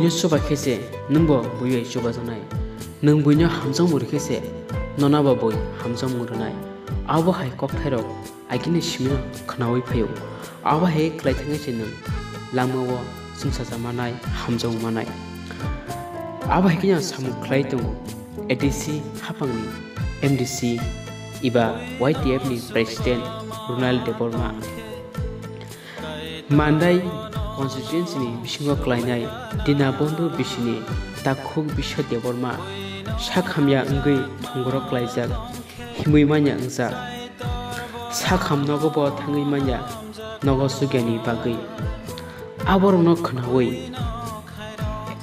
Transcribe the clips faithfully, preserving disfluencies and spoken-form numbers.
Chuba khe se nwng bo bui bai chubajaknai. Nwng buino hamjakmung rw khe se nono bo bui hamjakmung rwnai. Abo hai kokthairok agini simino khwnaui phaio. Abo hai khlai thangwi se nwng lamao chwngsacha manai, hamjakmung manai. Abo hai khe ang samung khlai tongo A D C haphangni M D C eba Y T F ni President Ronald Debbarma. Mandai constituency ni bisingo klainai Dinabondhu bisini takhuk Biswa Debbarma sak hamya wngwi thongborok klaijak, himwi manya wngjak. Sak ham nogo bo thangwi manya nogo chugyani bagwi. Aborokno khwnaui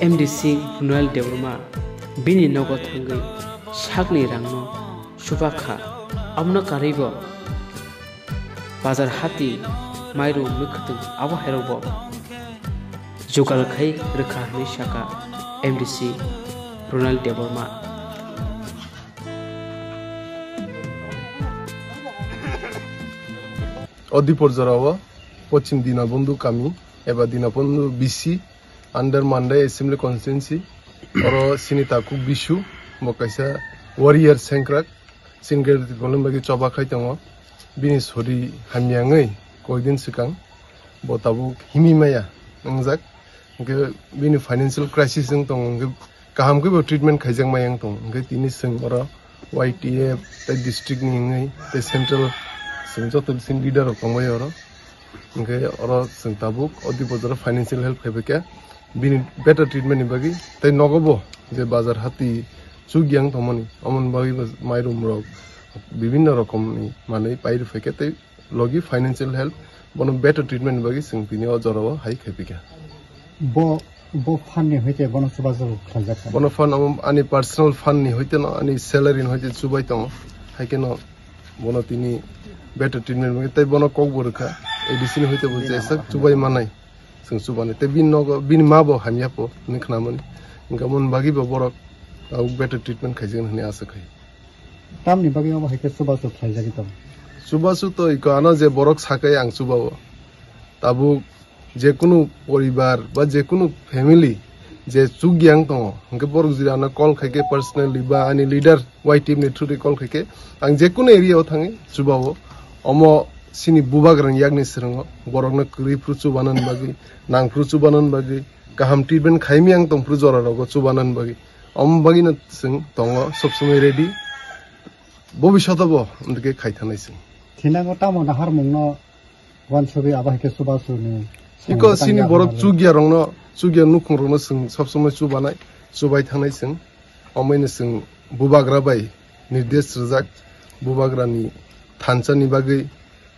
M D C Ronald Debbarma bini nogo thangwi sakni rangno chubakha. Abono karwi bo bazar hati mairum mwkhwtwng abo hairokbo jugal khai rwkha hwnwi sakha M D C Ronald Debbarma. O Dipor jorao Pochim Dinabondhu kami eba Dinabondhu B C under Mandai Assembly Constituency, oro sini takhuk Bisu, bo kaisa warrior sengkrak, sini gari bolong bagwi choba khai tongo. Bini sori hamya wngwi koidin swkang bo tabuk himwi maya wngjak. Hwnkhe bini financial crisis wng tongo, hwnkhe kaham khe bo treatment khaijak maya wng tongo. Hwnkhe tini chwng oro Y T F tei district ni wngwi tei central chwng joto bising leader rok tongbai oro. Hwnkhe oro chwng tabuk o Dipor jorao financial help khaibai khe bini better treatment ni bagwi tei nogo bo je bazar hati chukya wng tongmani, omoni bagwi bo mairum rok bibinno rokomni manwi pai rwphai khe tei logi financial help, bono better treatment ni bagwi chwng tini o jorao hai khaiphikha. Bo, bo fund ni hoite bono chubachu khlaijak kha? Bono fund amo ani personal fund ni hoite no, ani salary ni hoite chubai tongo. Hai kheno bono tini better treatment bagwi tei bono kok bo rwkha. A D C ni hoite bo jesa chubai manai. Chwng chubani. Tei bini nogo, bini ma bo hamya po, hwnwi khnamani. Hwnkhe aboni bagwi bo borok tabuk better treatment khaijak hwnwi asa khai. Tamni bagwi obo hai khe chubachu khlaijagwi tongo? Chubachu to iko ano je borok sakai ang chubao. Tabuk jekunu poribar ba jekunu family je chukya wng tongo, hwnkhe borok jodi ano call khai khe personally ba ani leader Y T F ni through twi call khai khe ang jekunu area o thangwi chubao. Omo sini bubagrani yakni swrwngo borokno kwrwi phuru chubanani bagwi, nang phuru chubanani bagwi, kaham treatment khaimya wng tong phuru jora rogo chubanani bagwi. Omo bagwino chwng tongo sob somoi ready. Bobishoto bo amtwkhe khai thanai chwng. Thinango tamo naharmungno wansugwi abo hai khe chubachu ni iko samung sini tangya borok hwnwi. Chukya rokno, chukya nukhung rokno chwng sob somoi chubanai, chubai thanai chwng. Omoino chwng bubagra bai nirdesh rwjak, bubagrani thansa ni bagwi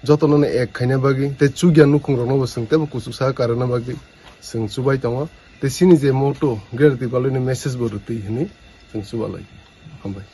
jotono no ek khaina bagwi tei chukya nukhung rokno bo chwng teibo kuchuk sa karana bagwi chwng chubai tongo. Tei chini je motto Greater Tipralandni message bo rwtwi hwnwi chwng chubalai. Hambai.